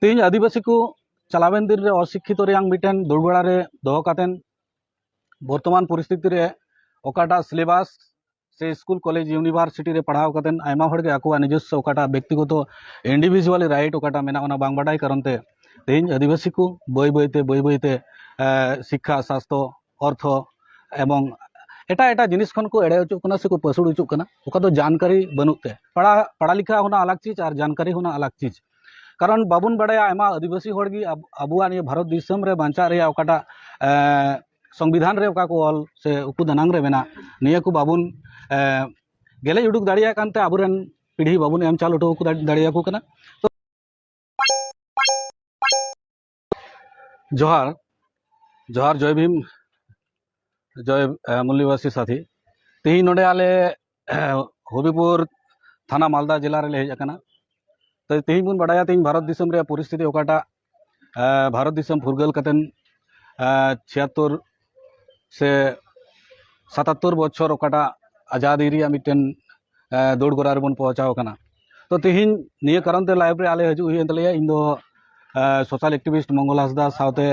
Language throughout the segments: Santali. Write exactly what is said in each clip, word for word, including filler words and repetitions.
ᱛᱮᱦᱮᱧ ᱟᱹᱫᱤᱵᱟᱹᱥᱤ ᱠᱚ ᱪᱟᱞᱟᱣᱮᱱ ᱫᱤᱱ ᱨᱮ ᱚᱥᱤᱠᱠᱷᱤᱛᱚ ᱨᱮᱭᱟᱝ ᱢᱤᱫᱴᱮᱱ ᱫᱩᱲᱜᱚᱲᱟ ᱨᱮ ᱫᱚᱦᱚ ᱠᱟᱛᱮᱱ ᱵᱚᱨᱛᱚᱢᱟᱱ ᱯᱚᱨᱤᱥᱛᱷᱤᱛᱤ ᱨᱮ ᱚᱠᱟᱴᱟᱜ ᱥᱤᱞᱮᱵᱟᱥ ᱥᱮ ᱥᱠᱩᱞ, ᱠᱚᱞᱮᱡᱽ, ᱤᱭᱩᱱᱤᱵᱷᱟᱨᱥᱤᱴᱤ ᱨᱮ ᱯᱟᱲᱦᱟᱣ ᱠᱟᱛᱮᱱ ᱟᱭᱢᱟ ᱦᱚᱲ ᱜᱮ ᱟᱠᱚᱣᱟᱜ ᱱᱤᱡᱚᱥᱥᱚ ᱚᱠᱟᱴᱟᱜ ᱵᱮᱠᱛᱤᱜᱚᱛᱚ ᱤᱱᱰᱤᱵᱷᱤᱡᱩᱣᱟᱞᱤ ᱨᱟᱭᱤᱴ ᱚᱠᱟᱴᱟᱜ ᱢᱮᱱᱟᱜᱼᱟ, ᱚᱱᱟ ᱵᱟᱝ ᱵᱟᱰᱟᱭ ᱠᱟᱨᱚᱱ ᱛᱮ ᱛᱮᱦᱮᱧ ᱟᱹᱫᱤᱵᱟᱹᱥᱤ ᱠᱚ ᱵᱟᱹᱭ ᱵᱟᱹᱭ ᱛᱮ, ᱵᱟᱹᱭ ᱵᱟᱹᱭ ᱛᱮ, ᱮ, ᱥᱤᱠᱠᱷᱟ, ᱥᱟᱥᱛᱷᱚ, ᱚᱨᱛᱷᱚ ᱮᱵᱚᱝ ᱮᱴᱟᱜ ᱮᱴᱟᱜ ᱡᱤᱱᱤᱥ ᱠᱷᱚᱱ ᱠᱚ ᱮᱲᱮ ᱦᱚᱪᱚᱜ ᱠᱟᱱᱟ ᱥᱮᱠᱚ ᱯᱟᱹᱥᱩᱲ ᱦᱚᱪᱚᱜ ᱠᱟᱱᱟ᱾ ᱚᱠᱟ ᱫᱚ ᱡᱟᱱᱠᱟᱨᱤ ᱵᱟᱹᱱᱩᱜ ᱛᱮ, ᱯᱟᱲᱟ, ᱯᱟᱲᱟ ᱞᱤᱠᱷᱟ ᱦᱚᱸ ᱟᱞᱟᱜᱽ ᱪᱤᱡᱽ ᱟᱨ ᱡᱟᱱᱠᱟᱨᱤ ᱦᱚᱸ ᱟᱞᱟᱜᱽ ᱪᱤᱡᱽ᱾ ᱠᱟᱨᱚᱱ ᱵᱟᱵᱚᱱ ᱵᱟᱲᱟᱭᱟ, ᱟᱭᱢᱟ ᱟᱹᱫᱤᱵᱟᱹᱥᱤ ᱦᱚᱲ ᱜᱮ ᱟᱵ-, ᱟᱵᱚᱣᱟᱜ ᱱᱤᱭᱟᱹ ᱵᱷᱟᱨᱚᱛ ᱫᱤᱥᱚᱢ ᱨᱮ ᱵᱟᱧᱪᱟᱜ ᱨᱮᱭᱟᱜ ᱚᱠᱟᱴᱟᱜ, ᱮ, ᱥᱚᱝᱵᱤᱫᱷᱟᱱ ᱨᱮ ᱚᱠᱟ ᱠᱚ ᱚᱞ ᱥᱮ ᱩᱠᱩ ᱫᱟᱱᱟᱝ ᱨᱮ ᱢᱮᱱᱟᱜ, ᱱᱤᱭᱟᱹ ᱠᱚ ᱵᱟᱵᱚᱱ, ᱮ, ᱜᱮᱞᱮᱡ ᱩᱰᱩᱠ ᱫᱟᱲᱮᱭᱟᱜ ᱠᱟᱱᱛᱮ ᱟᱵᱚᱨᱮᱱ ᱯᱤᱲᱦᱤ ᱵᱟᱵᱚᱱ ᱮᱢ ᱪᱟᱞ ᱦᱚᱴᱚ ᱟᱠᱚ ᱫᱟᱲᱮ-, ᱫᱟᱲᱮᱭᱟᱠᱚ ᱠᱟᱱᱟ᱾ ᱛᱚ, ᱡᱚᱦᱟᱨ, ᱡᱚᱦᱟᱨ, ᱡᱚᱭ ᱵᱷᱤᱢ, ᱡᱚᱭ, ᱮ, ᱢᱩᱞᱞᱤᱵᱟᱥᱤ ᱥᱟᱛᱷᱤ᱾ ᱛᱮᱦᱮᱧ ᱱᱚᱰᱮ ᱟᱞᱮ, ᱮ, ᱦᱚᱵᱤᱯᱩᱨ ᱛᱷᱟᱱᱟ, ᱢᱟᱞᱫᱟ ᱡᱮᱞᱟ ᱨᱮᱞᱮ ᱦᱮᱡ ᱟᱠᱟᱱᱟ᱾ ᱛᱚ, ᱛᱮᱦᱮᱧ ᱵᱚᱱ ᱵᱟᱰᱟᱭᱟ, ᱛᱮᱦᱮᱧ ᱵᱷᱟᱨᱚᱛ ᱫᱤᱥᱚᱢ ᱨᱮᱭᱟᱜ ᱯᱚᱨᱤᱥᱛᱷᱤᱛᱤ ᱚᱠᱟᱴᱟᱜ, ᱮ, ᱵᱷᱟᱨᱚᱛ ᱫᱤᱥᱚᱢ ᱯᱷᱩᱨᱜᱟᱹᱞ ᱠᱟᱛᱮᱱ, ᱮ, ᱪᱷᱤᱭᱟᱛᱛᱳᱨ ᱥᱮ ᱥᱟᱛᱟᱛᱛᱳᱨ ᱵᱚᱪᱷᱚᱨ ᱚᱠᱟᱴᱟᱜ ᱟᱡᱟᱫᱤ ᱨᱮᱭᱟᱜ ᱢᱤᱫᱴᱮᱱ, ᱮ, ᱫᱳᱲᱜᱚᱲᱟ ᱨᱮᱵᱚᱱ ᱯᱳᱣᱪᱷᱟᱣ ᱟᱠᱟᱱᱟ᱾ ᱛᱚ, ᱛᱮᱦᱮᱧ ᱱᱤᱭᱟᱹ ᱠᱟᱨᱚᱱ ᱛᱮ live ᱨᱮ ᱟᱞᱮ ᱦᱤᱡᱩᱜ ᱦᱩᱭᱮᱱ ᱛᱟᱞᱮᱭᱟ᱾ ᱤᱧ ᱫᱚ, ᱮ, social activist ᱢᱚᱝᱜᱚᱞ ᱦᱟᱸᱥᱫᱟ ᱥᱟᱶᱛᱮ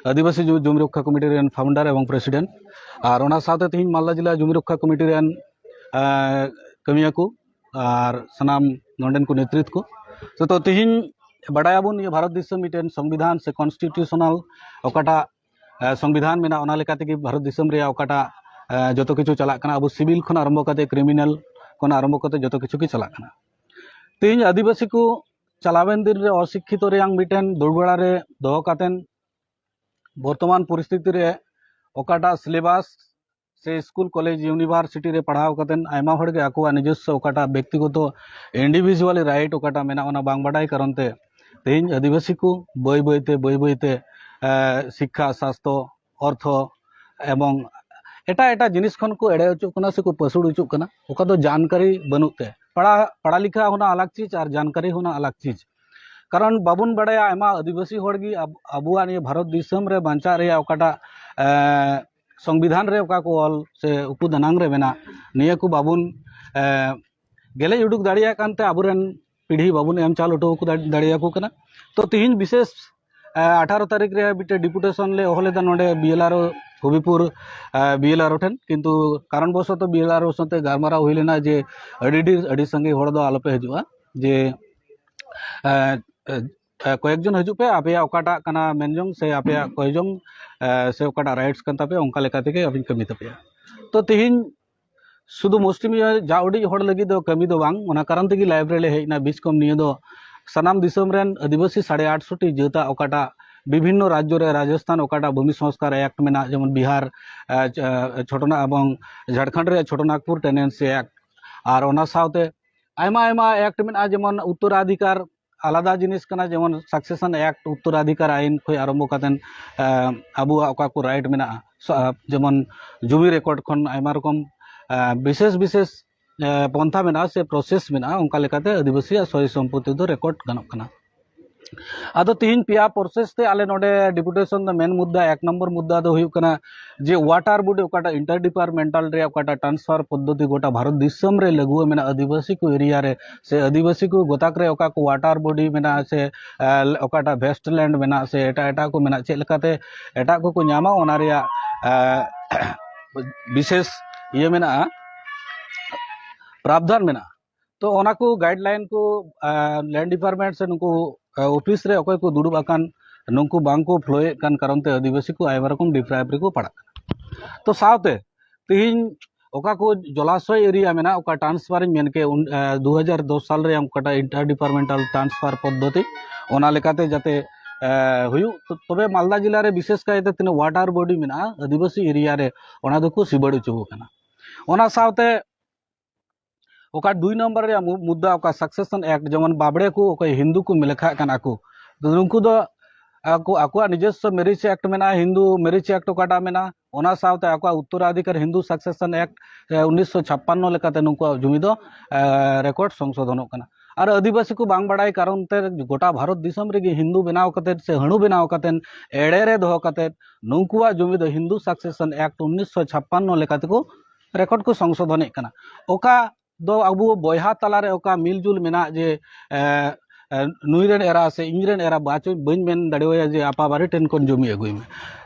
ᱟᱹᱫᱤᱵᱟᱹᱥᱤ ᱡᱩ-, ᱡᱩᱢᱤ ᱨᱚᱠᱠᱷᱟ ᱠᱚᱢᱤᱴᱤ ᱨᱮᱱ founder ᱮᱵᱚᱝ president, ᱟᱨ ᱚᱱᱟ ᱥᱟᱶᱛᱮ ᱛᱮᱦᱮᱧ ᱢᱟᱞᱫᱟ ᱡᱮᱞᱟ ᱡᱩᱢᱤ ᱨᱚᱠᱠᱷᱟ ᱠᱚᱢᱤᱴᱤ ᱨᱮᱱ, ᱮ, ᱠᱟᱹᱢᱤᱭᱟᱹ ᱠᱚ ᱟᱨ ᱥᱟᱱᱟᱢ ᱱᱚᱰᱮᱱ ᱠᱚ ᱱᱮᱛᱨᱤᱛ ᱠᱚ᱾ ᱛᱚ, ᱛᱚ, ᱛᱮᱦᱮᱧ ᱵᱟᱰᱟᱭᱟᱵᱚᱱ, ᱱᱤᱭᱟᱹ ᱵᱷᱟᱨᱚᱛ ᱫᱤᱥᱚᱢ ᱢᱤᱫᱴᱮᱱ ᱥᱚᱝᱵᱤᱫᱷᱟᱱ ᱥᱮ constitutional ᱚᱠᱟᱴᱟᱜ, ᱮ, ᱥᱚᱝᱵᱤᱫᱷᱟᱱ ᱢᱮᱱᱟᱜᱼᱟ, ᱚᱱᱟ ᱞᱮᱠᱟ ᱛᱮᱜᱮ ᱵᱷᱟᱨᱚᱛ ᱫᱤᱥᱚᱢ ᱨᱮᱭᱟᱜ ᱚᱠᱟᱴᱟᱜ, ᱮ, ᱡᱚᱛᱚ ᱠᱤᱪᱷᱩ ᱪᱟᱞᱟᱜ ᱠᱟᱱᱟ, ᱟᱵᱚ civil ᱠᱷᱚᱱ ᱟᱨᱟᱢᱵᱷᱚ ᱠᱟᱛᱮ criminal ᱠᱷᱚᱱ ᱟᱨᱟᱢᱵᱷᱚ ᱠᱟᱛᱮ ᱡᱚᱛᱚ ᱠᱤᱪᱷᱩ ᱜᱮ ᱪᱟᱞᱟᱜ ᱠᱟᱱᱟ᱾ ᱛᱮᱦᱮᱧ ᱟᱹᱫᱤᱵᱟᱹᱥᱤ ᱠᱚ ᱪᱟᱞᱟᱣᱮᱱ ᱫᱤᱱ ᱨᱮ ᱚᱥᱤᱠᱠᱷᱤᱛᱚ ᱨᱮᱭᱟᱝ ᱢᱤᱫᱴᱮᱱ ᱫᱩᱲᱜᱚᱲᱟ ᱨᱮ ᱫᱚᱦᱚ ᱠᱟᱛᱮᱱ ᱵᱚᱨᱛᱚᱢᱟᱱ ᱯᱚᱨᱤᱥᱛᱷᱤᱛᱤ ᱨᱮ ᱚᱠᱟᱴᱟᱜ ᱥᱤᱞᱮᱵᱟᱥ ᱥᱮ ᱥᱠᱩᱞ, ᱠᱚᱞᱮᱡᱽ, ᱤᱭᱩᱱᱤᱵᱷᱟᱨᱥᱤᱴᱤ ᱨᱮ ᱯᱟᱲᱦᱟᱣ ᱠᱟᱛᱮᱱ ᱟᱭᱢᱟ ᱦᱚᱲ ᱜᱮ ᱟᱠᱚᱣᱟᱜ ᱱᱤᱡᱚᱥᱥᱚ ᱚᱠᱟᱴᱟᱜ ᱵᱮᱠᱛᱤᱜᱚᱛᱚ ᱤᱱᱰᱤᱵᱷᱤᱡᱩᱣᱟᱞᱤ ᱨᱟᱭᱤᱴ ᱚᱠᱟᱴᱟᱜ ᱢᱮᱱᱟᱜᱼᱟ, ᱚᱱᱟ ᱵᱟᱝ ᱵᱟᱰᱟᱭ ᱠᱟᱨᱚᱱ ᱛᱮ ᱛᱮᱦᱮᱧ ᱟᱹᱫᱤᱵᱟᱹᱥᱤ ᱠᱚ ᱵᱟᱹᱭ ᱵᱟᱹᱭ ᱛᱮ, ᱵᱟᱹᱭ ᱵᱟᱹᱭ ᱛᱮ, ᱮ, ᱥᱤᱠᱠᱷᱟ, ᱥᱟᱥᱛᱷᱚ, ᱚᱨᱛᱷᱚ ᱮᱵᱚᱝ ᱮᱴᱟᱜ ᱮᱴᱟᱜ ᱡᱤᱱᱤᱥ ᱠᱷᱚᱱ ᱠᱚ ᱮᱲᱮ ᱦᱚᱪᱚᱜ ᱠᱟᱱᱟ ᱥᱮᱠᱚ ᱯᱟᱹᱥᱩᱲ ᱦᱚᱪᱚᱜ ᱠᱟᱱᱟ᱾ ᱚᱠᱟ ᱫᱚ ᱡᱟᱱᱠᱟᱨᱤ ᱵᱟᱹᱱᱩᱜ ᱛᱮ, ᱯᱟᱲᱟ, ᱯᱟᱲᱟ ᱞᱤᱠᱷᱟ ᱦᱚᱸ ᱟᱞᱟᱜᱽ ᱪᱤᱡᱽ ᱟᱨ ᱡᱟᱱᱠᱟᱨᱤ ᱦᱚᱸ ᱟᱞᱟᱜᱽ ᱪᱤᱡᱽ᱾ ᱠᱟᱨᱚᱱ ᱵᱟᱵᱚᱱ ᱵᱟᱲᱟᱭᱟ, ᱟᱭᱢᱟ ᱟᱹᱫᱤᱵᱟᱹᱥᱤ ᱦᱚᱲ ᱜᱮ ᱟᱵ-, ᱟᱵᱚᱣᱟᱜ ᱱᱤᱭᱟᱹ ᱵᱷᱟᱨᱚᱛ ᱫᱤᱥᱚᱢ ᱨᱮ ᱵᱟᱧᱪᱟᱜ ᱨᱮᱭᱟᱜ ᱚᱠᱟᱴᱟᱜ, ᱮ, ᱥᱚᱝᱵᱤᱫᱷᱟᱱ ᱨᱮ ᱚᱠᱟ ᱠᱚ ᱚᱞ ᱥᱮ ᱩᱠᱩ ᱫᱟᱱᱟᱝ ᱨᱮ ᱢᱮᱱᱟᱜ, ᱱᱤᱭᱟᱹ ᱠᱚ ᱵᱟᱵᱚᱱ, ᱮ, ᱜᱮᱞᱮᱡ ᱩᱰᱩᱠ ᱫᱟᱲᱮᱭᱟᱜ ᱠᱟᱱᱛᱮ ᱟᱵᱚᱨᱮᱱ ᱯᱤᱲᱦᱤ ᱵᱟᱵᱚᱱ ᱮᱢ ᱪᱟᱞ ᱦᱚᱴᱚ ᱟᱠᱚ ᱫᱟᱲᱮ- ᱫᱟᱲᱮᱭᱟᱠᱚ ᱠᱟᱱᱟ᱾ ᱛᱚ ᱛᱮᱦᱮᱧ ᱵᱤᱥᱮᱥ ᱟᱴᱷᱟᱨᱚ ᱛᱟᱹᱨᱤᱠᱷ ᱨᱮ ᱢᱤᱫᱴᱮᱱ ᱰᱮᱯᱩᱴᱮᱥᱚᱱ ᱞᱮ ᱦᱚᱦᱚ ᱞᱮᱫᱟ ᱱᱚᱰᱮ ᱵᱤ ᱮᱞ ᱟᱨ ᱳ ᱦᱚᱵᱤᱯᱩᱨ ᱵᱤ ᱮᱞ ᱟᱨ ᱳ ᱴᱷᱮᱱ, ᱠᱤᱱᱛᱩ ᱠᱟᱨᱚᱱ ᱵᱚᱥᱚᱛᱚ ᱵᱤ ᱮᱞ ᱟᱨ ᱳ ᱥᱟᱶᱛᱮ ᱜᱟᱞᱢᱟᱨᱟᱣ ᱦᱩᱭ ᱞᱮᱱᱟ ᱡᱮ ᱟᱹᱰᱤ ᱰᱷᱮᱨ ᱟᱹᱰᱤ ᱥᱟᱸᱜᱮ ᱦᱚᱲ ᱫᱚ ᱟᱞᱚᱯᱮ ᱦᱤᱡᱩᱜᱼᱟ, ᱡᱮ ᱮ, ᱮ, ᱠᱚᱭᱮᱠ ᱡᱚᱱ ᱦᱤᱡᱩᱜ ᱯᱮ, ᱟᱯᱮᱭᱟᱜ ᱚᱠᱟᱴᱟᱜ ᱠᱟᱱᱟ ᱢᱮᱱᱡᱚᱝ ᱥᱮ ᱟᱯᱮᱭᱟᱜ ᱠᱚᱭᱡᱚᱝ ᱮ, ᱥᱮ ᱚᱠᱟᱴᱟᱜ ᱨᱟᱭᱤᱴᱥ ᱠᱟᱱ ᱛᱟᱯᱮᱭᱟ, ᱚᱱᱠᱟ ᱞᱮᱠᱟ ᱛᱮᱜᱮ ᱟᱹᱵᱤᱱ ᱠᱟᱹᱢᱤ ᱛᱟᱯᱮᱭᱟ᱾ ᱛᱚ ᱛᱮᱦᱮᱧ ᱥᱩᱫᱷᱩ ᱢᱩᱥᱞᱤᱢ ᱡᱟ ᱩᱰᱤᱡ ᱦᱚᱲ ᱞᱟᱹᱜᱤᱫ ᱫᱚ ᱠᱟᱹᱢᱤ ᱫᱚ ᱵᱟᱝ, ᱚᱱᱟ ᱠᱟᱨᱚᱱ ᱛᱮᱜᱮ ᱞᱟᱭᱤᱵᱨᱮᱨᱤ ᱞᱮ ᱦᱮᱡ ᱮᱱᱟ᱾ ᱵᱤᱥᱠᱚᱢ ᱱᱤᱭᱟᱹ ᱫᱚ ᱥᱟᱱᱟᱢ ᱫᱤᱥᱚᱢ ᱨᱮᱱ ᱟᱹᱫᱤᱵᱟᱹᱥᱤ ᱥᱟᱲᱮ ᱟᱴᱥᱚ ᱴᱤ ᱡᱟᱹᱛᱟᱜ ᱚᱠᱟᱴᱟᱜ ᱵᱤᱵᱷᱤᱱᱱᱚ ᱨᱟᱡᱽᱡᱚ ᱨᱮ ᱨᱟᱡᱚᱥᱛᱷᱟᱱ ᱚᱠᱟᱴᱟᱜ ᱵᱷᱩᱢᱤ ᱥᱚᱝᱥᱠᱟᱨ ᱮᱠᱴ ᱢᱮᱱᱟᱜ, ᱡᱮᱢᱚᱱ ᱵᱤᱦᱟᱨ ᱮ, ᱪ-, ᱮ, ᱪᱷᱳᱴᱚᱱᱟᱜ ᱮᱵᱚᱝ ᱡᱷᱟᱲᱠᱷᱚᱸᱰ ᱨᱮᱭᱟᱜ ᱪᱷᱳᱴᱚᱱᱟᱜᱽᱯᱩᱨ ᱴᱮᱱᱮᱱᱥᱤ ᱮᱠᱴ, ᱟᱨ ᱚᱱᱟ ᱥᱟᱶᱛᱮ ᱟᱭᱢᱟ ᱟᱭᱢᱟ ᱮᱠᱴ ᱢᱮᱱᱟᱜᱼᱟ, ᱡᱮᱢᱚᱱ ᱩᱛᱛᱚᱨᱟᱫᱷᱤᱠᱟᱨ ᱟᱞᱟᱫᱟ ᱡᱤᱱᱤᱥ ᱠᱟᱱᱟ, ᱡᱮᱢᱚᱱ ᱥᱟᱠᱥᱮᱥᱚᱱ ᱮᱠᱴ, ᱩᱛᱛᱚᱨᱟᱫᱷᱤᱠᱟᱨ ᱟᱭᱤᱱ ᱠᱷᱚᱱ ᱟᱨᱟᱢᱵᱷᱚ ᱠᱟᱛᱮᱫ ᱮ, ᱟᱵᱚᱣᱟᱜ ᱚᱠᱟ ᱠᱚ ᱨᱟᱭᱤᱴ ᱢᱮᱱᱟᱜᱼᱟ, ᱥᱟ-, ᱡᱮᱢᱚᱱ ᱡᱩᱢᱤ ᱨᱮᱠᱚᱨᱰ ᱠᱷᱚᱱ ᱟᱭᱢᱟ ᱨᱚᱠᱚᱢ ᱮ, ᱵᱤᱥᱮᱥ ᱵᱤᱥᱮᱥ ᱮ, ᱯᱚᱱᱛᱷᱟ ᱢᱮᱱᱟᱜᱼᱟ ᱥᱮ ᱯᱨᱚᱥᱮᱥ ᱢᱮᱱᱟᱜᱼᱟ, ᱚᱱᱠᱟ ᱞᱮᱠᱟᱛᱮ ᱟᱹᱫᱤᱵᱟᱹᱥᱤᱭᱟᱜ ᱥᱚᱭ ᱥᱚᱢᱯᱚᱛᱤ ᱫᱚ ᱨᱮᱠᱚᱨᱰ ᱜᱟᱱᱚᱜ ᱠᱟᱱᱟ᱾ ᱟᱫᱚ ᱛᱤᱦᱤᱧ ᱯᱮᱭᱟ ᱯᱨᱚᱥᱮᱥ ᱛᱮ ᱟᱞᱮ ᱱᱚᱰᱮ ᱰᱮᱯᱩᱴᱮᱥᱚᱱ ᱫᱚ ᱢᱮᱱ ᱢᱩᱫᱽᱫᱟ ᱮᱠ ᱱᱚᱢᱵᱚᱨ ᱢᱩᱫᱽᱫᱟ ᱫᱚ ᱦᱩᱭᱩᱜ ᱠᱟᱱᱟ ᱡᱮ ᱣᱟᱴᱟᱨ ᱵᱚᱰᱤ ᱚᱠᱟᱴᱟᱜ ᱤᱱᱴᱟᱨ ᱰᱤᱯᱟᱨᱴᱢᱮᱱᱴᱟᱞ ᱨᱮᱭᱟᱜ ᱚᱠᱟᱴᱟᱜ ᱴᱨᱟᱱᱥᱯᱷᱟᱨ ᱯᱚᱫᱽᱫᱷᱚᱛᱤ ᱜᱚᱴᱟ ᱵᱷᱟᱨᱚᱛ ᱫᱤᱥᱚᱢ ᱨᱮ ᱞᱟᱹᱜᱩ ᱢᱮᱱᱟᱜᱼᱟ, ᱟᱹᱫᱤᱵᱟᱹᱥᱤ ᱠᱚ ᱮᱨᱤᱭᱟ ᱨᱮ ᱥᱮ ᱟᱹᱫᱤᱵᱟᱹᱥᱤ ᱠᱚ ᱜᱚᱛᱟᱠ ᱨᱮ ᱚᱠᱟ ᱠᱚ ᱣᱟᱴᱟᱨ ᱵᱚᱰᱤ ᱢᱮᱱᱟᱜᱼᱟ ᱥᱮ ᱮ, ᱚᱠᱟᱴᱟᱜ ᱵᱷᱮᱥᱴ ᱞᱮᱱᱰ ᱢᱮᱱᱟᱜᱼᱟ ᱥᱮ ᱮᱴᱟᱜ ᱮᱴᱟᱜ ᱠᱚ ᱢᱮᱱᱟᱜᱼᱟ, ᱪᱮᱫ ᱞᱮᱠᱟᱛᱮ ᱮᱴᱟᱜ ᱠᱚᱠᱚ ᱧᱟᱢᱟ, ᱚᱱᱟ ᱨᱮᱭᱟᱜ ᱮ, ᱵᱤᱥᱮᱥ ᱤᱭᱟᱹ ᱢᱮᱱᱟᱜᱼᱟ, ᱯᱨᱟᱵᱫᱷᱟᱱ ᱢᱮᱱᱟᱜᱼᱟ᱾ ᱛᱚ ᱚᱱᱟ ᱠᱚ ᱜᱟᱭᱤᱰᱞᱟᱭᱤᱱ ᱠᱚ ᱞᱮᱱᱰ ᱰᱤᱯᱟᱨᱴᱢᱮᱱᱴ ᱥᱮ ᱱᱩᱠᱩ ᱚᱯᱷᱤᱥ ᱨᱮ ᱚᱠᱚᱭ ᱠᱚ ᱫᱩᱲᱩᱵ ᱟᱠᱟᱱ, ᱱᱩᱠᱩ ᱵᱟᱝ ᱠᱚ ᱯᱷᱳᱞᱳᱭᱮᱫ ᱠᱟᱱ ᱠᱟᱨᱚᱱ ᱛᱮ ᱟᱹᱫᱤᱵᱟᱹᱥᱤ ᱠᱚ ᱟᱭᱢᱟ ᱨᱚᱠᱚᱢ ᱰᱤᱯᱨᱟᱭᱤᱵᱷ ᱨᱮᱠᱚ ᱯᱟᱲᱟᱜ ᱠᱟᱱᱟ᱾ ᱛᱚ ᱥᱟᱶᱛᱮ ᱛᱤᱦᱤᱧ ᱚᱠᱟ ᱠᱚ ᱡᱚᱞᱟᱥᱚᱭ ᱮᱨᱤᱭᱟ ᱢᱮᱱᱟᱜᱼᱟ, ᱚᱠᱟ ᱴᱨᱟᱱᱥᱯᱷᱟᱨᱤᱧ ᱢᱮᱱ ᱠᱮᱫ, ᱩᱱ, ᱮ, ᱫᱩ ᱦᱟᱡᱟᱨ ᱫᱚᱥ ᱥᱟᱞ ᱨᱮ ᱚᱠᱟᱴᱟᱜ ᱤᱱᱴᱟᱨ ᱰᱤᱯᱟᱨᱴᱢᱮᱱᱴᱟᱞ ᱴᱨᱟᱱᱥᱯᱷᱟᱨ ᱯᱚᱫᱽᱫᱷᱚᱛᱤ, ᱚᱱᱟ ᱞᱮᱠᱟᱛᱮ ᱡᱟᱛᱮ, ᱮ, ᱦᱩᱭᱩᱜ, ᱛᱚ-, ᱛᱚᱵᱮ ᱢᱟᱞᱫᱟ ᱡᱮᱞᱟ ᱨᱮ ᱵᱤᱥᱮᱥ ᱠᱟᱭᱛᱮ ᱛᱤᱱᱟᱹᱜ ᱣᱟᱴᱟᱨ ᱵᱚᱰᱤ ᱢᱮᱱᱟᱜᱼᱟ, ᱟᱹᱫᱤᱵᱟᱹᱥᱤ ᱮᱨᱤᱭᱟ ᱨᱮ, ᱚᱱᱟ ᱫᱚᱠᱚ ᱥᱤᱵᱟᱹᱲ ᱦᱚᱪᱚ ᱟᱠᱟᱱᱟ᱾ ᱚᱱᱟ ᱥᱟᱶᱛᱮ ᱚᱠᱟ ᱫᱩᱭ ᱱᱚᱢᱵᱚᱨ ᱨᱮᱭᱟᱜ ᱢᱩ-, ᱢᱩᱫᱽᱫᱟ, ᱚᱠᱟ ᱥᱟᱠᱥᱮᱥᱚᱱ ᱮᱠᱴ, ᱡᱮᱢᱚᱱ ᱵᱟᱵᱲᱮ ᱠᱚ ᱚᱠᱚᱭ ᱦᱤᱱᱫᱩ ᱠᱚ ᱞᱮᱠᱷᱟᱜ ᱠᱟᱱᱟ ᱠᱚ, ᱱᱩᱠᱩ ᱫᱚ ᱟᱠᱚ, ᱟᱠᱚᱣᱟᱜ ᱱᱤᱡᱚᱥᱥᱚ ᱢᱮᱨᱤᱡᱽ ᱮᱠᱴ ᱢᱮᱱᱟᱜᱼᱟ, ᱦᱤᱱᱫᱩ ᱢᱮᱨᱤᱡᱽ ᱮᱠᱴ ᱚᱠᱟᱴᱟᱜ ᱢᱮᱱᱟᱜᱼᱟ, ᱚᱱᱟ ᱥᱟᱶᱛᱮ ᱟᱠᱚᱣᱟᱜ ᱩᱛᱛᱚᱨᱟᱫᱷᱤᱠᱟᱨ ᱦᱤᱱᱫᱩ ᱥᱟᱠᱥᱮᱥᱚᱱ ᱮᱠᱴ, ᱮ, ᱩᱱᱤᱥᱥᱚ ᱪᱷᱟᱯᱯᱟᱱᱱᱚ ᱞᱮᱠᱟᱛᱮ ᱱᱩᱠᱩᱣᱟᱜ ᱡᱩᱢᱤ ᱫᱚ, ᱮ, ᱨᱮᱠᱚᱨᱰ ᱥᱚᱝᱥᱳᱫᱷᱚᱱᱚᱜ ᱠᱟᱱᱟ᱾ ᱟᱨ ᱟᱹᱫᱤᱵᱟᱹᱥᱤ ᱠᱚ ᱵᱟᱝ ᱵᱟᱲᱟᱭ ᱠᱟᱨᱚᱱ ᱛᱮ ᱜᱚᱴᱟ ᱵᱷᱟᱨᱚᱛ ᱫᱤᱥᱚᱢ ᱨᱮᱜᱮ ᱦᱤᱱᱫᱩ ᱵᱮᱱᱟᱣ ᱠᱟᱛᱮᱫ ᱥᱮ ᱦᱟᱹᱬᱩ ᱵᱮᱱᱟᱣ ᱠᱟᱛᱮᱫ ᱮᱲᱮ ᱨᱮ ᱫᱚᱦᱚ ᱠᱟᱛᱮᱫ ᱱᱩᱠᱩᱣᱟᱜ ᱡᱩᱢᱤ ᱫᱚ ᱦᱤᱱᱫᱩ ᱥᱟᱠᱥᱮᱥᱚᱱ ᱮᱠᱴ ᱩᱱᱤᱥᱥᱚ ᱪᱷᱟᱯᱯᱟᱱᱱᱚ ᱞᱮᱠᱟᱛᱮᱠᱚ ᱨᱮᱠᱚᱨᱰ ᱠᱚ ᱥᱚᱝᱥᱳᱫᱷᱚᱱᱮᱫ ᱠᱟᱱᱟ᱾ ᱚᱠᱟ ᱫᱚ ᱟᱵᱚ ᱵᱚᱭᱦᱟ ᱛᱟᱞᱟᱨᱮ ᱚᱠᱟ ᱢᱤᱞᱡᱩᱞ ᱢᱮᱱᱟᱜ ᱡᱮ, ᱮ, ᱮ, ᱱᱩᱭ ᱨᱮᱱ ᱮᱨᱟ ᱥᱮ ᱤᱧ ᱨᱮᱱ ᱮᱨᱟ ᱵᱟᱪᱚ ᱵᱟᱹᱧ ᱢᱮᱱ ᱫᱟᱲᱮᱣᱟᱭᱟ ᱡᱮ ᱟᱯᱟ ᱵᱟᱨᱮ ᱴᱷᱮᱱ ᱠᱷᱚᱱ ᱡᱚᱢᱤ ᱟᱹᱜᱩᱭ ᱢᱮ᱾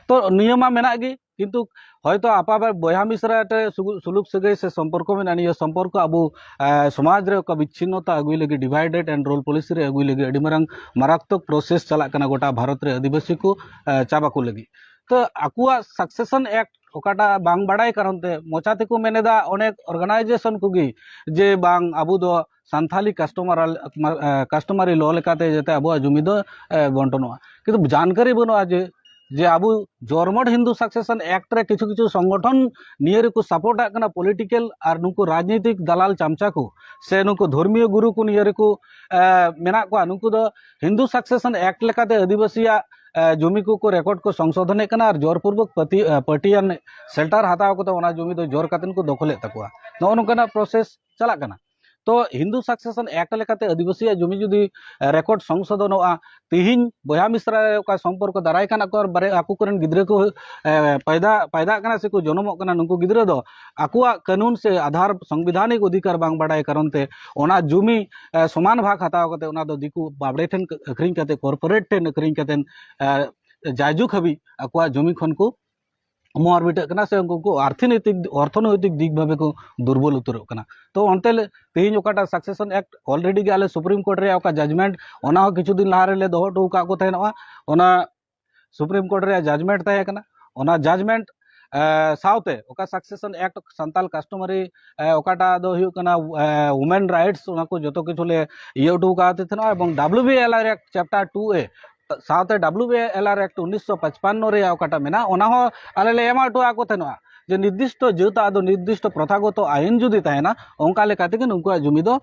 ᱛᱚ ᱱᱤᱭᱟᱹ ᱢᱟ ᱢᱮᱱᱟᱜ ᱜᱮ, ᱠᱤᱱᱛᱩ ᱦᱚᱭᱛᱚ ᱟᱯᱟ ᱵᱟᱨ ᱵᱚᱭᱦᱟ ᱢᱤᱥᱨᱟ ᱴᱷᱮᱱ ᱥᱩᱜᱩ-, ᱥᱩᱞᱩᱠ ᱥᱟᱹᱜᱟᱹᱭ ᱥᱮ ᱥᱚᱢᱯᱚᱨᱠᱚ ᱢᱮᱱᱟᱜᱼᱟ, ᱱᱤᱭᱟᱹ ᱥᱚᱢᱯᱚᱨᱠᱚ ᱟᱵᱚ, ᱮ, ᱥᱚᱢᱟᱡᱽ ᱨᱮ ᱚᱠᱟ ᱵᱤᱪᱷᱤᱱᱱᱚᱛᱟ ᱟᱹᱜᱩᱭ ᱞᱟᱹᱜᱤᱫ, divide and rule policy ᱨᱮ ᱟᱹᱜᱩᱭ ᱞᱟᱹᱜᱤᱫ ᱟᱹᱰᱤ ᱢᱟᱨᱟᱝ ᱢᱟᱨᱟᱛᱢᱚᱠ process ᱪᱟᱞᱟᱜ ᱠᱟᱱᱟ ᱜᱚᱴᱟ ᱵᱷᱟᱨᱚᱛ ᱨᱮ ᱟᱹᱫᱤᱵᱟᱹᱥᱤ ᱠᱚ, ᱮ, ᱪᱟᱵᱟ ᱠᱚ ᱞᱟᱹᱜᱤᱫ᱾ ᱛᱚ ᱟᱠᱚᱣᱟᱜ succession act ᱚᱠᱟᱴᱟᱜ ᱵᱟᱝ ᱵᱟᱲᱟᱭ ᱠᱟᱨᱚᱱ ᱛᱮ ᱢᱚᱪᱟ ᱛᱮᱠᱚ ᱢᱮᱱ ᱮᱫᱟ ᱚᱱᱮᱠ organization ᱠᱚᱜᱮ ᱡᱮ ᱵᱟᱝ ᱟᱵᱚ ᱫᱚ ᱥᱟᱱᱛᱷᱟᱞᱤ customary, ᱮ, customary law ᱞᱮᱠᱟᱛᱮ ᱡᱟᱛᱮ ᱟᱵᱚᱣᱟᱜ ᱡᱩᱢᱤ ᱫᱚ, ᱮ, ᱵᱚᱱᱴᱚᱱᱚᱜᱼᱟ, ᱠᱤᱱᱛᱩ ᱡᱟᱱᱠᱟᱨᱤ ᱵᱟᱹᱱᱩᱜᱼᱟ ᱡᱮ, ᱡᱮ ᱟᱵᱚ ᱡᱚᱨᱢᱚᱰ ᱦᱤᱱᱫᱩ succession act ᱨᱮ ᱠᱤᱪᱷᱩ ᱠᱤᱪᱷᱩ ᱥᱚᱝᱜᱚᱴᱷᱚᱱ ᱱᱤᱭᱟᱹ ᱨᱮᱠᱚ support ᱟᱜ ᱠᱟᱱᱟ, political ᱟᱨ ᱱᱩᱠᱩ ᱨᱟᱡᱽᱱᱤᱛᱤᱠ ᱫᱟᱞᱟᱞ ᱪᱟᱢᱪᱟ ᱠᱚ ᱥᱮ ᱱᱩᱠᱩ ᱫᱷᱚᱨᱢᱤᱭᱚ ᱜᱩᱨᱩ ᱠᱚ ᱱᱤᱭᱟᱹ ᱨᱮᱠᱚ, ᱮ, ᱢᱮᱱᱟᱜ ᱠᱚᱣᱟ, ᱱᱩᱠᱩ ᱫᱚ ᱦᱤᱱᱫᱩ succession act ᱞᱮᱠᱟᱛᱮ ᱟᱹᱫᱤᱵᱟᱹᱥᱤᱭᱟᱜ, ᱮ, ᱡᱩᱢᱤ ᱠᱚᱠᱚ record ᱠᱚ ᱥᱚᱝᱥᱳᱫᱷᱚᱱᱮᱫ ᱠᱟᱱᱟ ᱟᱨ ᱡᱳᱨᱯᱩᱨᱵᱚᱠ ᱯᱟᱹᱛᱤ-, ᱮ, partition shelter ᱦᱟᱛᱟᱣ ᱠᱟᱛᱮ ᱚᱱᱟ ᱡᱩᱢᱤ ᱫᱚ ᱡᱳᱨ ᱠᱟᱛᱮ ᱠᱚ ᱫᱚᱠᱷᱚᱞᱮᱫ ᱛᱟᱠᱚᱣᱟ᱾ ᱱᱚᱜᱼᱚ ᱱᱚᱝᱠᱟᱱᱟᱜ process ᱪᱟᱞᱟᱜ ᱠᱟᱱᱟ᱾ ᱛᱚ ᱦᱤᱱᱫᱩ succession act ᱞᱮᱠᱟᱛᱮ ᱟᱹᱫᱤᱵᱟᱹᱥᱤᱭᱟᱜ ᱡᱩᱢᱤ ᱡᱩᱫᱤ, ᱮ, record ᱥᱚᱝᱥᱳᱫᱷᱚᱱᱚᱜᱼᱟ, ᱛᱤᱦᱤᱧ ᱵᱚᱭᱦᱟ ᱢᱤᱥᱨᱟ ᱨᱮ ᱚᱠᱟ ᱥᱚᱢᱯᱚᱨᱠᱚ ᱫᱟᱨᱟᱭ ᱠᱟᱱᱟ ᱠᱚ ᱟᱨ ᱵᱟᱨᱮ-, ᱟᱠᱚ ᱠᱚᱨᱮᱱ ᱜᱤᱫᱽᱨᱟᱹ ᱠᱚ, ᱮ, ᱯᱟᱭᱫᱟ, ᱯᱟᱭᱫᱟᱜ ᱠᱟᱱᱟ ᱥᱮᱠᱚ ᱡᱚᱱᱚᱢᱚᱜ ᱠᱟᱱᱟ, ᱱᱩᱠᱩ ᱜᱤᱫᱽᱨᱟᱹ ᱫᱚ ᱟᱠᱚᱣᱟᱜ ᱠᱟᱹᱱᱩᱱ ᱥᱮ ᱟᱫᱷᱟᱨ ᱥᱚᱝᱵᱤᱫᱷᱟᱱᱤᱠ ᱚᱫᱷᱤᱠᱟᱨ ᱵᱟᱝ ᱵᱟᱰᱟᱭ ᱠᱟᱨᱚᱱ ᱛᱮ ᱚᱱᱟ ᱡᱩᱢᱤ, ᱮ, ᱥᱚᱢᱟᱱ ᱵᱷᱟᱜᱽ ᱦᱟᱛᱟᱣ ᱠᱟᱛᱮ ᱚᱱᱟ ᱫᱚ ᱫᱤᱠᱩ ᱵᱟᱵᱲᱮ ᱴᱷᱮᱱ ᱟᱹᱠᱷᱨᱤᱧ ᱠᱟᱛᱮ, corporate ᱴᱷᱮᱱ ᱟᱹᱠᱷᱨᱤᱧ ᱠᱟᱛᱮ, ᱮ, ᱡᱟᱭᱡᱩᱜᱽ ᱦᱟᱹᱵᱤᱡ ᱟᱠᱚᱣᱟᱜ ᱡᱩᱢᱤ ᱠᱷᱚᱱ ᱠᱚ ᱢᱚᱨ ᱵᱤᱴᱟᱹᱜ ᱠᱟᱱᱟ ᱥᱮ ᱩᱱᱠᱩ ᱠᱚ ᱚᱨᱛᱷᱚᱱᱳᱭᱛᱤᱠ, ᱚᱨᱛᱷᱚᱱᱳᱭᱛᱤᱠ ᱫᱤᱠ ᱵᱷᱟᱵᱮ ᱠᱚ ᱫᱩᱨᱵᱚᱞ ᱩᱛᱟᱹᱨᱚᱜ ᱠᱟᱱᱟ᱾ ᱛᱚ ᱚᱱᱛᱮ ᱞᱮ, ᱛᱮᱦᱮᱧ ᱚᱠᱟᱴᱟᱜ succession act already ᱜᱮ ᱟᱞᱮ Supreme Court ᱨᱮᱭᱟᱜ ᱚᱠᱟ judgment, ᱚᱱᱟ ᱦᱚᱸ ᱠᱤᱪᱷᱩ ᱫᱤᱱ ᱞᱟᱦᱟ ᱨᱮᱞᱮ ᱫᱚᱦᱚ ᱦᱚᱴᱚ ᱟᱠᱟᱫ ᱠᱚ ᱛᱟᱦᱮᱱᱚᱜᱼᱟ, ᱚᱱᱟ Supreme Court ᱨᱮᱭᱟᱜ judgment ᱛᱟᱦᱮᱸ ᱠᱟᱱᱟ᱾ ᱚᱱᱟ judgment, ᱮ, ᱥᱟᱶᱛᱮ ᱚᱠᱟ succession act, ᱥᱟᱱᱛᱟᱞ customary, ᱮ, ᱚᱠᱟᱴᱟᱜ ᱫᱚ ᱦᱩᱭᱩᱜ ᱠᱟᱱᱟ, ᱮ, women rights, ᱚᱱᱟ ᱠᱚ ᱡᱚᱛᱚ ᱠᱤᱪᱷᱩ ᱞᱮ ᱤᱭᱟᱹ ᱦᱚᱴᱚ ᱟᱠᱟᱫ ᱛᱟᱦᱮᱱᱟ᱾ ᱮᱵᱚᱝ W B L R Act chapter two A ᱥᱟᱶᱛᱮ W B L R Act ᱩᱱᱤᱥᱥᱚ ᱯᱟᱸᱪᱯᱟᱱᱱᱚ ᱨᱮᱭᱟᱜ ᱚᱠᱟᱴᱟᱜ ᱢᱮᱱᱟᱜᱼᱟ, ᱚᱱᱟ ᱦᱚᱸ ᱟᱞᱮ ᱞᱮ ᱮᱢᱟ ᱦᱚᱴᱚ ᱟᱠᱚ ᱛᱟᱦᱮᱱᱟ ᱡᱮ ᱱᱤᱨᱫᱤᱥᱴᱚ ᱡᱟᱹᱛ ᱟᱜ ᱫᱚ ᱱᱤᱨᱫᱤᱥᱴᱚ ᱯᱨᱚᱛᱷᱟᱜᱚᱛᱚ ᱟᱭᱤᱱ ᱡᱩᱫᱤ ᱛᱟᱦᱮᱱᱟ, ᱚᱱᱠᱟ ᱞᱮᱠᱟ ᱛᱮᱜᱮ ᱱᱩᱠᱩᱣᱟᱜ ᱡᱩᱢᱤ ᱫᱚ,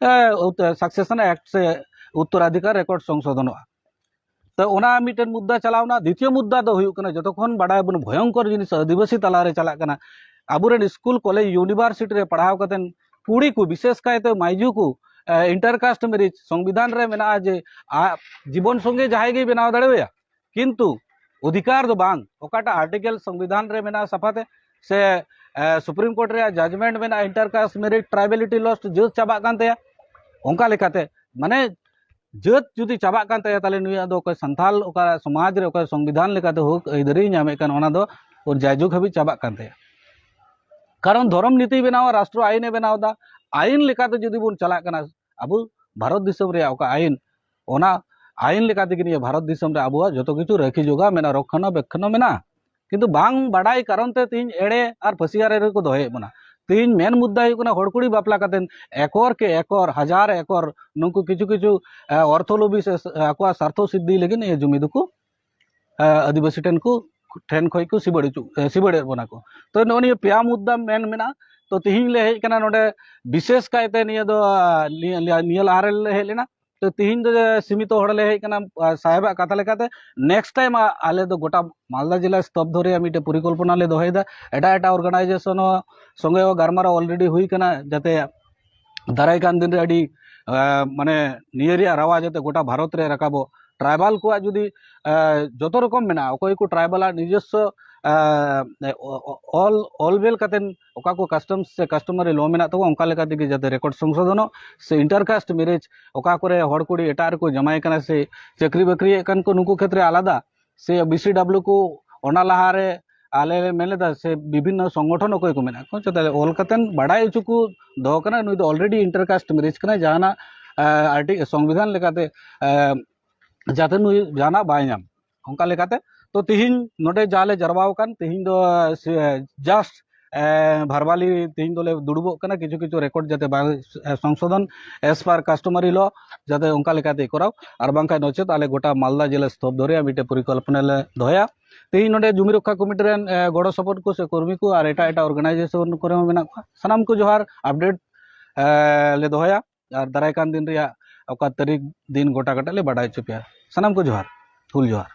ᱮ, ᱩᱛ-, succession act ᱥᱮ ᱩᱛᱛᱚᱨᱟᱫᱷᱤᱠᱟᱨ record ᱥᱚᱝᱥᱳᱫᱷᱚᱱᱚᱜᱼᱟ᱾ ᱛᱚ ᱚᱱᱟ ᱢᱤᱫᱴᱮᱱ ᱢᱩᱫᱽᱫᱟ ᱪᱟᱞᱟᱣᱱᱟ᱾ ᱫᱤᱛᱤᱭᱚ ᱢᱩᱫᱽᱫᱟ ᱫᱚ ᱦᱩᱭᱩᱜ ᱠᱟᱱᱟ, ᱡᱚᱛᱚᱠᱷᱚᱱ ᱵᱟᱰᱟᱭ ᱵᱚᱱ ᱵᱷᱚᱭᱚᱝᱠᱚᱨ ᱡᱤᱱᱤᱥ ᱟᱹᱫᱤᱵᱟᱹᱥᱤ ᱛᱟᱞᱟᱨᱮ ᱪᱟᱞᱟᱜ ᱠᱟᱱᱟ, ᱟᱵᱚᱨᱮᱱ ᱥᱠᱩᱞ, ᱠᱚᱞᱮᱡᱽ, ᱤᱭᱩᱱᱤᱵᱷᱟᱨᱥᱤᱴᱤ ᱨᱮ ᱯᱟᱲᱦᱟᱣ ᱠᱟᱛᱮᱱ ᱠᱩᱲᱤ ᱠᱚ, ᱵᱤᱥᱮᱥ ᱠᱟᱭᱛᱮ ᱢᱟᱹᱭᱡᱩ ᱠᱚ, ᱮ, inter caste marriage ᱥᱚᱝᱵᱤᱫᱷᱟᱱ ᱨᱮ ᱢᱮᱱᱟᱜᱼᱟ ᱡᱮ ᱟ-, ᱡᱤᱵᱚᱱ ᱥᱚᱝᱜᱮ ᱡᱟᱦᱟᱸᱭ ᱜᱮᱭ ᱵᱮᱱᱟᱣ ᱫᱟᱲᱮᱣᱟᱭᱟ, ᱠᱤᱱᱛᱩ ᱚᱫᱷᱤᱠᱟᱨ ᱫᱚ ᱵᱟᱝ᱾ ᱚᱠᱟᱴᱟᱜ article ᱥᱚᱝᱵᱤᱫᱷᱟᱱ ᱨᱮ ᱢᱮᱱᱟᱜᱼᱟ ᱥᱟᱯᱷᱟᱛᱮ, ᱥᱮ ᱥᱩᱯᱨᱤᱢ ᱠᱳᱨᱴ ᱨᱮᱭᱟᱜ ᱡᱟᱡᱽᱢᱮᱱᱴ ᱢᱮᱱᱟᱜᱼᱟ, ᱤᱱᱴᱟᱨ ᱠᱟᱥᱴ ᱢᱮᱨᱤᱡᱽ ᱴᱨᱟᱭᱵᱮᱞᱤᱴᱤ ᱞᱚᱥᱴ, ᱡᱟᱹᱛ ᱪᱟᱵᱟᱜ ᱠᱟᱱ ᱛᱟᱭᱟ᱾ ᱚᱱᱠᱟ ᱞᱮᱠᱟᱛᱮ ᱢᱟᱱᱮ ᱡᱟᱹᱛ ᱡᱩᱫᱤ ᱪᱟᱵᱟᱜ ᱠᱟᱱ ᱛᱟᱭᱟ, ᱛᱟᱦᱚᱞᱮ ᱱᱩᱭᱟᱜ ᱫᱚ ᱚᱠᱚᱭ ᱥᱟᱱᱛᱟᱞ, ᱚᱠᱟ ᱥᱚᱢᱟᱡᱽ ᱨᱮ ᱚᱠᱚᱭ ᱥᱚᱝᱵᱤᱫᱷᱟᱱ ᱞᱮᱠᱟᱛᱮ ᱦᱚᱠ ᱟᱹᱭᱫᱟᱹᱨᱤᱭ ᱧᱟᱢᱮᱫ ᱠᱟᱱ, ᱚᱱᱟ ᱫᱚ ᱡᱟᱭᱡᱩᱜᱽ ᱦᱟᱹᱵᱤᱡ ᱪᱟᱵᱟᱜ ᱠᱟᱱ ᱛᱟᱭᱟ᱾ ᱠᱟᱨᱚᱱ ᱫᱷᱚᱨᱚᱢ ᱱᱤᱛᱤᱭ ᱵᱮᱱᱟᱣᱟ, ᱨᱟᱥᱴᱨᱚ ᱟᱭᱤᱱᱮ ᱵᱮᱱᱟᱣ ᱮᱫᱟ, ᱟᱭᱤᱱ ᱞᱮᱠᱟᱛᱮ ᱡᱩᱫᱤ ᱵᱚᱱ ᱪᱟᱞᱟᱜ ᱠᱟᱱᱟ, ᱟᱵᱚ ᱵᱷᱟᱨᱚᱛ ᱫᱤᱥᱚᱢ ᱨᱮᱭᱟᱜ ᱚᱠᱟ ᱟᱭᱤᱱ, ᱚᱱᱟ ᱟᱭᱤᱱ ᱞᱮᱠᱟ ᱛᱮᱜᱮ ᱱᱤᱭᱟᱹ ᱵᱷᱟᱨᱚᱛ ᱫᱤᱥᱚᱢ ᱨᱮ ᱟᱵᱚᱣᱟᱜ ᱡᱚᱛᱚ ᱠᱤᱪᱷᱩ ᱨᱟᱹᱠᱷᱤ ᱡᱚᱜᱟᱣ ᱢᱮᱱᱟᱜᱼᱟ, ᱨᱚᱠᱠᱷᱚᱱᱟ ᱵᱮᱠᱠᱷᱚᱱᱟ ᱢᱮᱱᱟᱜᱼᱟ᱾ ᱠᱤᱱᱛᱩ ᱵᱟᱝ ᱵᱟᱰᱟᱭ ᱠᱟᱨᱚᱱ ᱛᱮ ᱛᱮᱦᱤᱧ ᱮᱲᱮ ᱟᱨ ᱯᱷᱟᱹᱥᱤᱭᱟᱨᱮ ᱨᱮᱠᱚ ᱫᱚᱦᱚᱭᱮᱫ ᱵᱚᱱᱟ᱾ ᱛᱮᱦᱤᱧ ᱢᱮᱱ ᱢᱩᱫᱽᱫᱟ ᱦᱩᱭᱩᱜ ᱠᱟᱱᱟ, ᱦᱚᱲ ᱠᱩᱲᱤ ᱵᱟᱯᱞᱟ ᱠᱟᱛᱮ ᱮᱠᱚᱨ ᱠᱮ ᱮᱠᱚᱨ, ᱦᱟᱡᱟᱨ ᱮᱠᱚᱨ ᱱᱩᱠᱩ ᱠᱤᱪᱷᱩ ᱠᱤᱪᱷᱩ, ᱮ, ᱚᱨᱛᱷᱚ ᱞᱳᱵᱷᱤ ᱥᱮ ᱟᱠᱚᱣᱟᱜ ᱥᱟᱨᱛᱷᱚ ᱥᱤᱫᱽᱫᱷᱤ ᱞᱟᱹᱜᱤᱫ ᱱᱤᱭᱟᱹ ᱡᱩᱢᱤ ᱫᱚᱠᱚ, ᱮ, ᱟᱹᱫᱤᱵᱟᱹᱥᱤ ᱴᱷᱮᱱ ᱠᱚ, ᱴᱷᱮᱱ ᱠᱷᱚᱱ ᱠᱚ ᱥᱤᱵᱟᱹᱲ ᱦᱚᱪᱚ, ᱮ, ᱥᱤᱵᱟᱹᱲᱮᱫ ᱵᱚᱱᱟ ᱠᱚ᱾ ᱛᱚ ᱱᱚᱜᱼᱚ ᱱᱤᱭᱟᱹ ᱯᱮᱭᱟ ᱢᱩᱫᱽᱫᱟ ᱢᱮᱱ ᱢᱮᱱᱟᱜᱼᱟ᱾ ᱛᱚ ᱛᱮᱦᱤᱧ ᱞᱮ ᱦᱮᱡ ᱠᱟᱱᱟ ᱱᱚᱰᱮ, ᱵᱤᱥᱮᱥ ᱠᱟᱭᱛᱮ ᱱᱤᱭᱟᱹ ᱫᱚ, ᱟ, ᱱᱤᱭᱟᱹ, ᱱᱤᱭᱟᱹ ᱞᱟᱦᱟ ᱨᱮᱞᱮ ᱦᱮᱡ ᱞᱮᱱᱟ᱾ ᱛᱚ ᱛᱤᱦᱤᱧ ᱫᱚ ᱥᱤᱢᱤᱛᱚ ᱦᱚᱲ ᱞᱮ ᱦᱮᱡ ᱠᱟᱱᱟ, ᱟ, ᱥᱟᱦᱮᱵᱟᱜ ᱠᱟᱛᱷᱟ ᱞᱮᱠᱟᱛᱮ᱾ ᱱᱮᱠᱥᱴ ᱴᱟᱭᱤᱢ ᱟ-, ᱟᱞᱮ ᱫᱚ ᱜᱚᱴᱟ ᱢᱟᱞᱫᱟ ᱡᱮᱞᱟ ᱥᱛᱚᱵᱫᱷᱚ ᱨᱮᱭᱟᱜ ᱢᱤᱫᱴᱮᱱ ᱯᱚᱨᱤᱠᱚᱞᱯᱚᱱᱟ ᱞᱮ ᱫᱚᱦᱚᱭᱮᱫᱟ᱾ ᱮᱴᱟᱜ ᱮᱴᱟᱜ ᱚᱨᱜᱟᱱᱟᱭᱡᱮᱥᱚᱱ ᱦᱚᱸ ᱥᱚᱸᱜᱮ ᱦᱚᱸ ᱜᱟᱞᱢᱟᱨᱟᱣ already ᱦᱩᱭ ᱠᱟᱱᱟ, ᱡᱟᱛᱮ ᱫᱟᱨᱟᱭ ᱠᱟᱱ ᱫᱤᱱ ᱨᱮ ᱟᱹᱰᱤ, ᱟ, ᱢᱟᱱᱮ ᱱᱤᱭᱟᱹ ᱨᱮᱭᱟᱜ ᱨᱟᱣᱟ ᱡᱟᱛᱮ ᱜᱚᱴᱟ ᱵᱷᱟᱨᱚᱛ ᱨᱮ ᱨᱟᱠᱟᱵᱚᱜ᱾ ᱴᱨᱟᱭᱵᱟᱞ ᱠᱚᱣᱟᱜ ᱡᱩᱫᱤ, ᱟ, ᱡᱚᱛᱚ ᱨᱚᱠᱚᱢ ᱢᱮᱱᱟᱜᱼᱟ, ᱚᱠᱚᱭ ᱠᱚ ᱴᱨᱟᱭᱵᱟᱞᱟᱜ ᱱᱤᱡᱚᱥᱥᱚ, ᱟ, ᱚ-, ᱚ-, ᱚᱞ, ᱚᱞ ᱵᱮᱞ ᱠᱟᱛᱮ ᱚᱠᱟ ᱠᱚ ᱠᱟᱥᱴᱚᱢᱥ ᱥᱮ ᱠᱟᱥᱴᱚᱢᱟᱨᱤ ᱞᱚ ᱢᱮᱱᱟᱜ ᱛᱟᱠᱚᱣᱟ, ᱚᱱᱠᱟ ᱞᱮᱠᱟ ᱛᱮᱜᱮ ᱡᱟᱛᱮ ᱨᱮᱠᱚᱨᱰ ᱥᱚᱝᱥᱳᱫᱷᱚᱱᱚᱜ ᱥᱮ ᱤᱱᱴᱟᱨ ᱠᱟᱥᱴ ᱢᱮᱨᱮᱡᱽ, ᱚᱠᱟ ᱠᱚᱨᱮ ᱦᱚᱲ ᱠᱩᱲᱤ ᱮᱴᱟᱜ ᱨᱮᱠᱚ ᱡᱟᱶᱟᱭ ᱠᱟᱱᱟ ᱥᱮ ᱪᱟᱹᱠᱨᱤ ᱵᱟᱹᱠᱨᱤᱭᱮᱫ ᱠᱟᱱ ᱠᱚ, ᱱᱩᱠᱩ ᱠᱷᱮᱛᱨᱮ ᱟᱞᱟᱫᱟ, ᱥᱮ ᱵᱤ ᱥᱤ ᱰᱟᱵᱞᱤᱭᱩ ᱠᱚ ᱚᱱᱟ ᱞᱟᱦᱟᱨᱮ ᱟᱞᱮ ᱞᱮ ᱢᱮᱱ ᱞᱮᱫᱟ, ᱥᱮ ᱵᱤᱵᱷᱤᱱᱱᱚ ᱥᱚᱝᱜᱚᱴᱷᱚᱱ ᱚᱠᱚᱭ ᱠᱚ ᱢᱮᱱᱟᱜ ᱠᱚ, ᱡᱟᱛᱮ ᱚᱞ ᱠᱟᱛᱮ ᱵᱟᱰᱟᱭ ᱦᱚᱪᱚ ᱠᱚ ᱫᱚᱦᱚ ᱠᱟᱱᱟ, ᱱᱩᱭ ᱫᱚ already ᱤᱱᱴᱟᱨ ᱠᱟᱥᱴ ᱢᱮᱨᱮᱡᱽ ᱠᱟᱱᱟᱭ, ᱡᱟᱦᱟᱱᱟᱜ, ᱟ, ᱟᱨᱴᱤ-, ᱥᱚᱝᱵᱤᱫᱷᱟᱱ ᱞᱮᱠᱟᱛᱮ, ᱟ, ᱡᱟᱛᱮ ᱱᱩᱭ ᱡᱟᱦᱟᱱᱟᱜ ᱵᱟᱭ ᱧᱟᱢ, ᱚᱱᱠᱟ ᱞᱮᱠᱟᱛᱮ᱾ ᱛᱚ ᱛᱤᱦᱤᱧ ᱱᱚᱰᱮ ᱡᱟ ᱞᱮ ᱡᱟᱨᱣᱟ ᱟᱠᱟᱱ, ᱛᱤᱦᱤᱧ ᱫᱚ, ᱟ, ᱥᱮ-, ᱡᱟᱥᱴ, ᱮ, ᱵᱷᱟᱨᱵᱟᱞᱤ ᱛᱤᱦᱤᱧ ᱫᱚᱞᱮ ᱫᱩᱲᱩᱵᱚᱜ ᱠᱟᱱᱟ, ᱠᱤᱪᱷᱩ ᱠᱤᱪᱷᱩ ᱨᱮᱠᱚᱨᱰ ᱡᱟᱛᱮ ᱵᱟᱝ, ᱮ, ᱥᱚᱝᱥᱳᱫᱷᱚᱱ as per customary law ᱡᱟᱛᱮ ᱚᱱᱠᱟ ᱞᱮᱠᱟᱛᱮ ᱠᱚᱨᱟᱣ, ᱟᱨ ᱵᱟᱝᱠᱷᱟᱱ ᱱᱚᱪᱮᱛ ᱟᱞᱮ ᱜᱚᱴᱟ ᱢᱟᱞᱫᱟ ᱡᱮᱞᱟ ᱥᱛᱚᱵᱫᱷᱚ ᱨᱮᱭᱟᱜ ᱢᱤᱫᱴᱮᱱ ᱯᱚᱨᱤᱠᱚᱞᱯᱚᱱᱟ ᱞᱮ ᱫᱚᱦᱚᱭᱟ᱾ ᱛᱤᱦᱤᱧ ᱱᱚᱰᱮ ᱡᱩᱢᱤ ᱨᱚᱠᱠᱷᱟ ᱠᱚᱢᱤᱴᱤ ᱨᱮᱱ, ᱮ, ᱜᱚᱲᱚ ᱥᱚᱯᱚᱦᱚᱫ ᱠᱚ ᱥᱮ ᱠᱚᱨᱢᱤ ᱠᱚ ᱟᱨ ᱮᱴᱟᱜ ᱮᱴᱟᱜ ᱚᱨᱜᱟᱱᱟᱭᱡᱮᱥᱚᱱ ᱠᱚᱨᱮ ᱦᱚᱸ ᱢᱮᱱᱟᱜ ᱠᱚᱣᱟ, ᱥᱟᱱᱟᱢ ᱠᱚ ᱡᱚᱦᱟᱨ᱾ ᱟᱯᱰᱮᱴ, ᱮ, ᱞᱮ ᱫᱚᱦᱚᱭᱟ ᱟᱨ ᱫᱟᱨᱟᱭ ᱠᱟᱱ ᱫᱤᱱ ᱨᱮᱭᱟᱜ ᱚᱠᱟ ᱛᱟᱹᱨᱤᱠᱷ ᱫᱤᱱ ᱜᱚᱴᱟ ᱠᱟᱛᱮ ᱞᱮ ᱵᱟᱰᱟᱭ ᱦᱚᱪᱚ ᱯᱮᱭᱟ᱾ ᱥᱟᱱᱟᱢ ᱠᱚ ᱡᱚᱦᱟᱨ, ᱦᱩᱞ ᱡᱚᱦᱟᱨ᱾